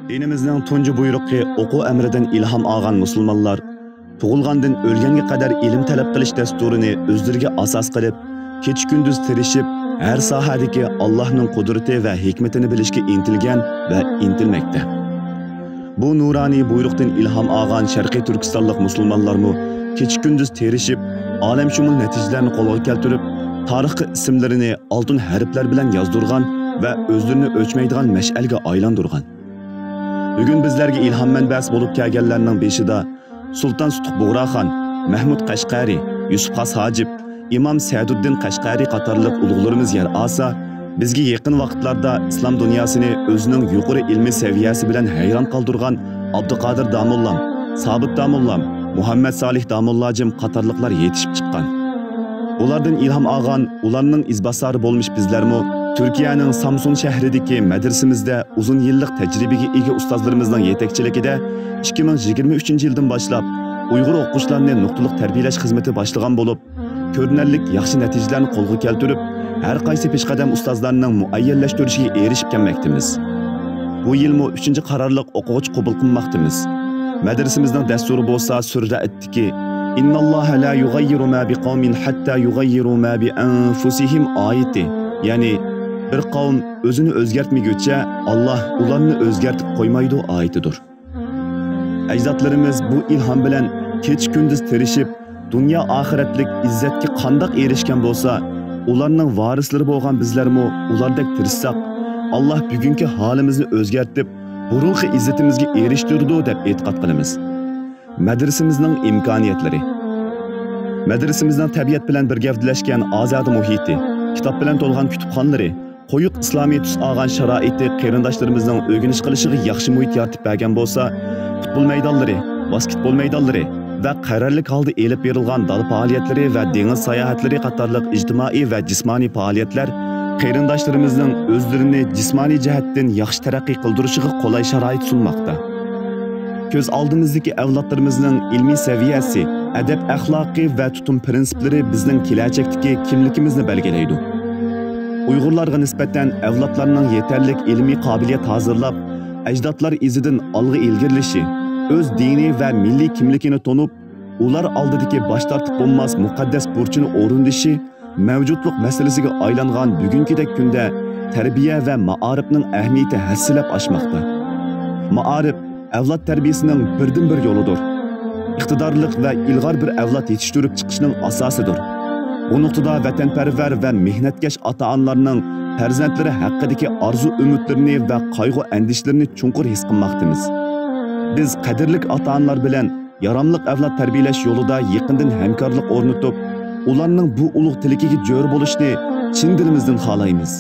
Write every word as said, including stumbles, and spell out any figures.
دىنىمىزنىڭ تۇنجى بۇيرۇقى ئوقۇ ئەمرىدىن ئىلھام ئالغان مۇسۇلمانلار تۇغۇلغاندىن ئۆلگەنگە قەدەر ئىلىم تەلەپ قىلىش دەستۇرىنى ئۆزلىرىگە ئاساس قىلىپ، كېچە-كۈندۈز تىرىشىپ، ھەر ساھەدىكى ئاللاھنىڭ قۇدرىتى ۋە ھېكمىتىنى بىلىشكە ئىنتىلگەن ۋە ئىنتىلمەكتە. بۇ نۇرانىي بۇيرۇقتىن ئىلھام ئالغان شەرقىي تۈركىستانلىق مۇسۇلمانلارمۇ كېچە-كۈندۈز تىرىشىپ، ئالەمشۇمۇل نەتىجىلەرنى قولغا كەلتۈرۈپ، تارىخقا ئىسىملىرىنى ئالتۇن ھەرپلەر بىلەن يازدۇرغان ۋە ئۆزلىرىنى ئۆچمەيدىغان مەشئەلگە ئايلاندۇرغان. بۈگۈن بىزلەرگە ئىلھام مەنبەسى بولۇپ كەلگەنلەرنىڭ بېشىدا سۇلتان سۇتۇق بۇغراخان، مەھمۇد قەشقەرى، يۈسۈپ خاس ھاجىپ، ئىمام سەدۇددىن قەشقەرى قاتارلىق ئۇلۇغلىرىمىز يەر ئالسا، بىزگە يېقىن ۋاقىتلاردا ئىسلام دۇنياسىنى ئۆزىنىڭ يۇقىرى ئىلمىي سەۋىيەسى بىلەن ھەيران قالدۇرغان ئابدۇقادىر داموللام، سابىت داموللام، مۇھەممەد سالىھ داموللاجىم قاتارلىقلار يېتىشىپ چىققان. ئۇلاردىن ئىلھام ئالغان، ئۇلارنىڭ ئىزباسارى بولمىش بىزلەرمۇ تۈركىيەنىڭ سامسۇن شەھىرىدىكى مەدرىسىمىزدە ئۇزۇن يىللىق تەجرىبىگە ئىگە ئۇستازلىرىمىزنىڭ يېتەكچىلىكىدە ئىككى مىڭ يىگىرمە ئۈچىنچى يىلدىن باشلاپ ئۇيغۇر ئوقۇغۇچىلارنى نۇقتىلىق تەربىيەلەش خىزمىتى باشلىغان بولۇپ، كۆرۈنەرلىك ياخشى نەتىجىلەرنى قولغا كەلتۈرۈپ، ھەر قايسى پېشقەدەم ئۇستازلارنىڭ مۇئەييەنلەشتۈرۈشىگە ئېرىشىپ كەلمەكتىمىز. بۇ يىلمۇ ئۈچىنچى قارارلىق ئوقۇغۇچى قوبۇل قىلماقتىمىز. مەدرىسىمىزنىڭ دەستۇرى بولسا سۈرە ئەتتىكى، «إن الله لا يغير ما بقوم حتى يغيروا ما بأنفسهم» ئايىتى، يەنى، «بىر قەۋم ئۆزىنى ئۆزگەرتمىگۈچە، ئاللاھ ئۇلارنى ئۆزگەرتىپ قويمايدۇ» ئايىتىدۇر. ئەجدادلىرىمىز بۇ ئىلھام بىلەن كېچە-كۈندۈز تىرىشىپ، دۇنيا ئاخىرەتلىك ئىززەتكە قانداق ئېرىشكەن بولسا، ئۇلارنىڭ ۋارىسلىرى بولغان بىزلەرمۇ ئۇلاردەك تىرىشساق، ئاللاھ بۈگۈنكى ھالىمىزنى ئۆزگەرتىپ، بۇرۇنقى ئىززىتىمىزگە ئېرىشتۈرىدۇ، دەپ ئېتىقاد قىلىمىز. مەدرىسىمىزنىڭ ئىمكانىيەتلىرى. مەدرىسىمىزنىڭ تەبىئەت بىلەن بىر گەۋدىلەشكەن ئازادە مۇھىتى، كىتاب بىلەن تولغان كۇتۇپخانىلىرى، قويۇق ئىسلامىي تۈس ئالغان شارائىتى قېرىنداشلىرىمىزنىڭ ئۆگىنىش قىلىشىغا ياخشى مۇھىت يارىتىپ بەرگەن بولسا، پۇتبول مەيدانلىرى، ۋاسكېتبول مەيدانلىرى ۋە قەرەللىك ھالدا ئېلىپ بېرىلغان دالا پائالىيەتلىرى ۋە دېڭىز ساياھەتلىرى قاتارلىق ئىجتىمائىي ۋە جىسمانىي پائالىيەتلەر قېرىنداشلىرىمىزنىڭ ئۆزلىرىنى جىسمانىي جەھەتتىن ياخشى تەرەققىي قىلدۇرۇشىغا قولاي شارائىت سۇنماقتا. كۆز ئالدىمىزدىكى ئەۋلادلىرىمىزنىڭ ئىلمىي سەۋىيەسى، ئەدەپ-ئەخلاقى ۋە تۇتۇم پىرىنسىپلىرى بىزنىڭ كېلەچەكتىكى كىملىكىمىزنى بەلگىلەيدۇ. ئۇيغۇرلارغا نىسبەتەن ئەۋلادلارنىڭ يېتەرلىك ئىلمىي قابىلىيەت ھازىرلاپ، ئەجدادلار ئىزىدىن ئالغا ئىلگىرىلىشى، ئۆز دىنى ۋە مىللىي كىملىكىنى تونۇپ، ئۇلار ئالدىدىكى باش تارتىپ بولماس مۇقەددەس بۇرچىنى ئورۇندىشى، مەۋجۇتلۇق مەسىلىسىگە ئايلانغان بۈگۈنكىدەك كۈندە تەربىيە ۋە مائارىپنىڭ ئەھمىيىتى ھەسسىلەپ ئاشماقتا. مائارىپ ئەۋلاد تەربىيەسىنىڭ بىردىنبىر يولىدۇر. ئىقتىدارلىق ۋە ئىلغار بىر ئەۋلاد يېتىشتۈرۈپ چىقىشنىڭ ئاساسىدۇر. بۇ نۇقتىدا ۋەتەنپەرۋەر ۋە مېھنەتكەش ئاتا-ئانىلارنىڭ پەرزەنتلىرى ھەققىدىكى ئارزۇ-ئۈمىدلىرىنى ۋە قايغۇ-ئەندىشىلىرىنى چوڭقۇر ھېس قىلماقتىمىز. بىز قەدىرلىك ئاتا-ئانىلار بىلەن ياراملىق ئەۋلاد تەربىيەلەش يولىدا يېقىندىن ھەمكارلىق ئورنىتىپ، ئۇلارنىڭ بۇ ئۇلۇغ تىلىكىگە جۆر بولۇشىنى چىن دىلىمىزدىن خالايمىز.